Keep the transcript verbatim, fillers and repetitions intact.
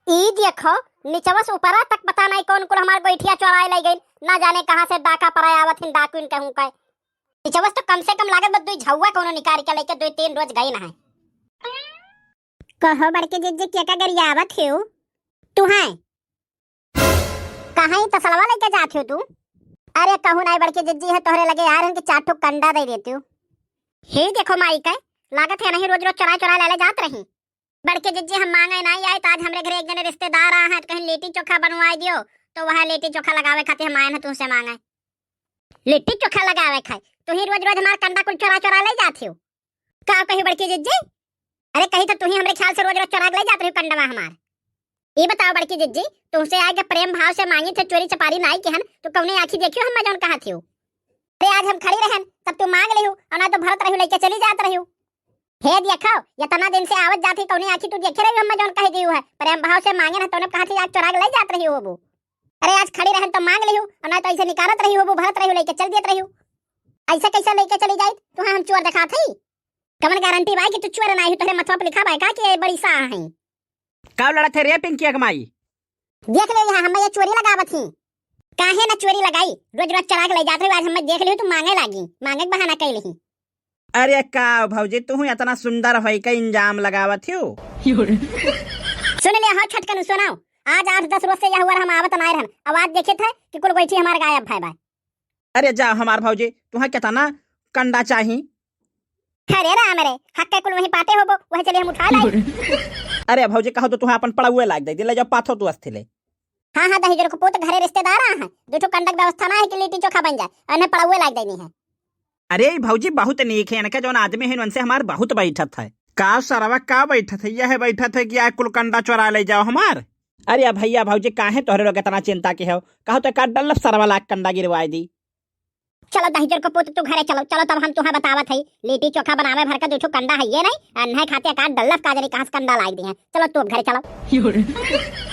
ई देखो, निचवा से ऊपरा तक पता नहीं कौन कुल हमार गोइठिया चोराए लइ गइन। ना जाने कहाँ से डाका पराए आवत हिन, डाकुइन कहूँ का। निचवा से तो कम से कम लागत बा दुई झउआ कौनो निकारि के लइके दुई तीन रोज गइन है। कहो बड़की जिज्जी, केका गरियावत हिउ? तुहैं। कहाँ ई तसलवा लइके जात हिउ तू? अरे कहूँ नाहीं बड़की जिज्जी, है तोहरे लगे आए रहन कि चार ठो कंडा दइ देतिउ। हे देखो माई के, लागत है नहीं रोज रोज चोराए चोराए लइ लइ जात रही। बड़की जिज्जी, हम माँगै नाहीं आए, तो आज हमरे घरे एक जने रिश्तेदार आए हैं, तो कहिन लिट्टी चोखा बनवाइ दियो, तो वह लिट्टी चोखा लगावै खातिर हम आए हैं तुहसे माँगै। लिट्टी चोखा लगावै खातिर तुही रोज रोज हमार कंडा कुल चोराए चोराए लइ जात हिउ। का कही बड़की जिज्जी? अरे कही तो तुही हमरे ख्याल से रोज रोज चोराए लइ जात रहिउ कंडवा हमार। ई बताओ बड़की जिज्जी, तुहसे आए के प्रेम भाव से माँगित है, चोरी चपारी नाहीं किहन, तो कौने आँखी देखिउ हम्मै जौन कहत हिउ? अरे आज हम खड़ी रहन, तब तू माँग लिहू, अउर नाहीं तो भरत रहिउ, लइके चली जात रहिउ। हे देखो, एतना दिन से आवत जात ही, कौने आँखी तू देखे रहिउ, हम्मै जौन कहि दिहू है, प्रेम भाव से माँगेन है, तौने कहत ही आज चोराए लइ जात रहिउ होबू। अरे आज खड़ी रहन तो माँग लिहू, अउर नाहीं तो अइसे निकारत रहिउ होबू, भरत रहिउ, लइके चल देत रहिउ। अइसे कइसे लइके चली जाइत? तुहैं हम चोर देखात ही? कवन गारंटी बाय कि तू चोर नाहीं हिउ, तोहरे मथवा पे लिखा बाय का कि ये बड़ी साह है? का लड़त है रे पिंकिया के माई? देख ले यहाँ, हम्मै ये चोरी लगावत ही। काहे ना चोरी लगाई, रोज रोज चोराए लइ जात रहिउ, आज हम्मै देख लिहू तू माँगै लागी, माँगै के बहाना कइ लिही। अरे का भौजी, तुहू एतना सुंदर होइ के इंजाम लगावत हिउ? सुन ले हो छटकन, सुनाओ, आज आठ दस रोज से यह हुआ हम आवत नाहीं रहन, अब आज देखित है कि कुल गोइठी हमार गायब भै बाय। अरे जाओ हमार भौजी, तुहैं केतना कंडा चाही? अरे राम रे, हक्के कुल वहीं पाते होबो, वह चली हम उठाइ लाई। अरे भौजी, कहो तो तुहैं आपन पड़उए लाग दइ दी, लइ जाओ पाथो तू अस्थि ले। हाँ, हाँ, दहिजर को पूत, घरे रिश्तेदार आ हैं, दुइ ठो कंडा के व्यवस्था नाहीं है कि लिट्टी चोखा बन जाए, उन्हें पड़उए लाग देनी है। अरे ई भौजी बहुत नीक है, इनके जौन आदमी है उनसे हमार बहुत बैठत है। का सरवा का बैठत है, यह बैठत है कि आए कुल कंडा चोराए लइ जाओ हमार। अरे भइया भौजी, काहे तोहरे लोग एतना चिंता के हो? कहो तो एकाध डल्लफ सरवा लाग कंडा गिरवाइ दी। चलो दहिजर को पूत, तू घरे चलो, चलो तब हम तुहैं बतावत हई। लिट्टी चोखा बनावै भर का दुइ ठो कंडा है ये नाहीं, अन्है खातिर एकाध डल्लफ का जनी कहाँ से कंडा लाइ दिहे। चलो तू अब घरे चलो।